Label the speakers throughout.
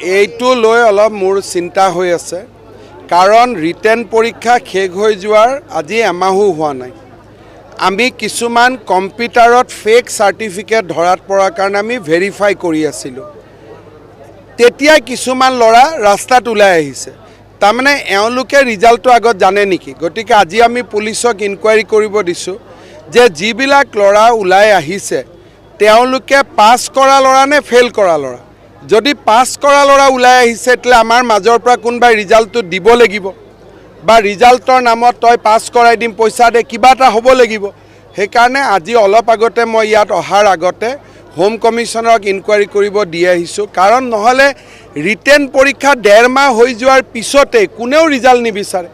Speaker 1: এইটো লৈ অলপ মোৰ চিন্তা হৈ আছে, কাৰণ ৰিটেন পৰীক্ষা শেষ হৈ যোৱাৰ আজি এমাহো হোৱা নাই। আমি কিছুমান কম্পিউটাৰত ফেক চাৰ্টিফিকেট ধৰাত পৰাৰ কাৰণে আমি ভেৰিফাই কৰি আছিলোঁ, তেতিয়া কিছুমান ল'ৰা ৰাস্তাত ওলাই আহিছে। তাৰমানে এওঁলোকে ৰিজাল্টটো আগত জানে নেকি? গতিকে আজি আমি পুলিচক ইনকুৱাৰী কৰিব দিছোঁ যে যিবিলাক ল'ৰা ওলাই আহিছে তেওঁলোকে পাছ কৰা ল'ৰা নে ফেইল কৰা ল'ৰা। যদি পাছ কৰা ল'ৰা ওলাই আহিছে, তেতিয়াহ'লে আমাৰ মাজৰ পৰা কোনোবাই ৰিজাল্টটো দিব লাগিব, বা ৰিজাল্টৰ নামত তই পাছ কৰাই দিম, পইচা দে, কিবা এটা হ'ব লাগিব। সেইকাৰণে আজি অলপ আগতে মই ইয়াত অহাৰ আগতে হোম কমিশ্যনাৰক ইনকুৱাৰী কৰিব দি আহিছোঁ। কাৰণ নহ'লে ৰিটেন পৰীক্ষা ডেৰ মাহ হৈ যোৱাৰ পিছতে কোনেও ৰিজাল্ট নিবিচাৰে।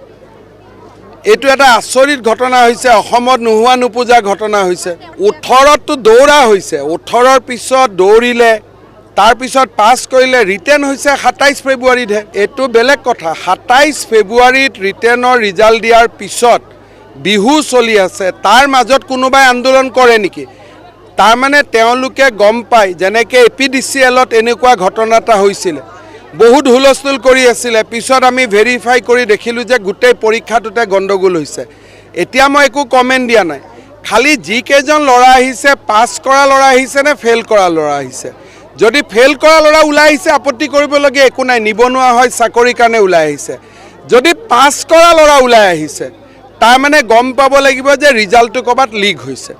Speaker 1: এইটো এটা আচৰিত ঘটনা হৈছে, অসমত নোহোৱা নোপোজা ঘটনা হৈছে। 18ততো দৌৰা হৈছে, 18ৰ পিছত দৌৰিলে, তাৰপিছত পাছ কৰিলে, ৰিটেন হৈছে 27 ফেব্ৰুৱাৰীতহে। এইটো বেলেগ কথা, 27 ফেব্ৰুৱাৰীত ৰিটেনৰ ৰিজাল্ট দিয়াৰ পিছত বিহু চলি আছে, তাৰ মাজত কোনোবাই আন্দোলন কৰে নেকি? তাৰমানে তেওঁলোকে গম পায়, যেনেকৈ এপিডিচিএলত এনেকুৱা ঘটনা এটা হৈছিলে, বহুত হুলস্থুল কৰি আছিলে, পিছত আমি ভেৰিফাই কৰি দেখিলোঁ যে গোটেই পৰীক্ষাটোতে গণ্ডগোল হৈছে। এতিয়া মই একো কমেণ্ট দিয়া নাই, খালি যিকেইজন ল'ৰা আহিছে, পাছ কৰা ল'ৰা আহিছে নে ফেইল কৰা ল'ৰা আহিছে। যদি ফেইল কৰা ল'ৰা ওলাই আহিছে, আপত্তি কৰিবলগীয়া একো নাই, নিবনুৱা হয়, চাকৰিৰ কাৰণে ওলাই আহিছে। যদি পাছ কৰা ল'ৰা ওলাই আহিছে, তাৰমানে গম পাব লাগিব যে ৰিজাল্টটো ক'ৰবাত লিক হৈছে।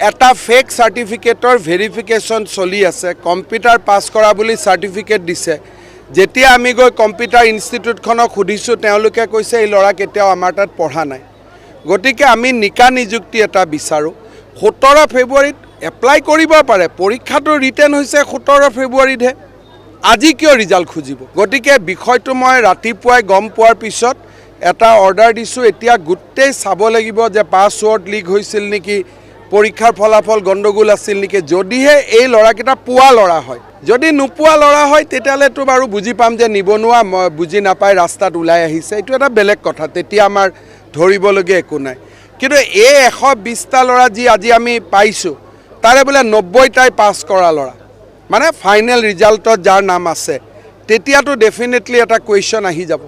Speaker 1: এটা ফেক চাৰ্টিফিকেটৰ ভেৰিফিকেশ্যন চলি আছে, কম্পিউটাৰ পাছ কৰা বুলি চাৰ্টিফিকেট দিছে। যেতিয়া আমি গৈ কম্পিউটাৰ ইনষ্টিটিউটখনক সুধিছোঁ, তেওঁলোকে কৈছে এই ল'ৰা কেতিয়াও আমাৰ তাত পঢ়া নাই। গতিকে আমি নিকা নিযুক্তি এটা বিচাৰোঁ। 17 ফেব্ৰুৱাৰীত এপ্লাই কৰিব পাৰে, পৰীক্ষাটো ৰিটেন হৈছে 17 ফেব্ৰুৱাৰীতহে, আজি কিয় ৰিজাল্ট খুজিব? গতিকে বিষয়টো মই ৰাতিপুৱাই গম পোৱাৰ পিছত এটা অৰ্ডাৰ দিছোঁ। এতিয়া গোটেই চাব লাগিব যে পাছৱৰ্ড লিক হৈছিল নেকি, পৰীক্ষাৰ ফলাফল গণ্ডগোল আছিল নেকি। যদিহে এই ল'ৰাকেইটা পোৱা ল'ৰা হয়, যদি নোপোৱা ল'ৰা হয় তেতিয়াহ'লেতো বাৰু বুজি পাম যে নিবনুৱা, বুজি নাপাই ৰাস্তাত ওলাই আহিছে, এইটো এটা বেলেগ কথা, তেতিয়া আমাৰ ধৰিবলগীয়া একো নাই। কিন্তু এই 120টা ল'ৰা যি আজি আমি পাইছোঁ, তাৰে বোলে 90টাই পাছ কৰা ল'ৰা, মানে ফাইনেল ৰিজাল্টত যাৰ নাম আছে, তেতিয়াতো ডেফিনেটলি এটা কুৱেশ্যন আহি যাব।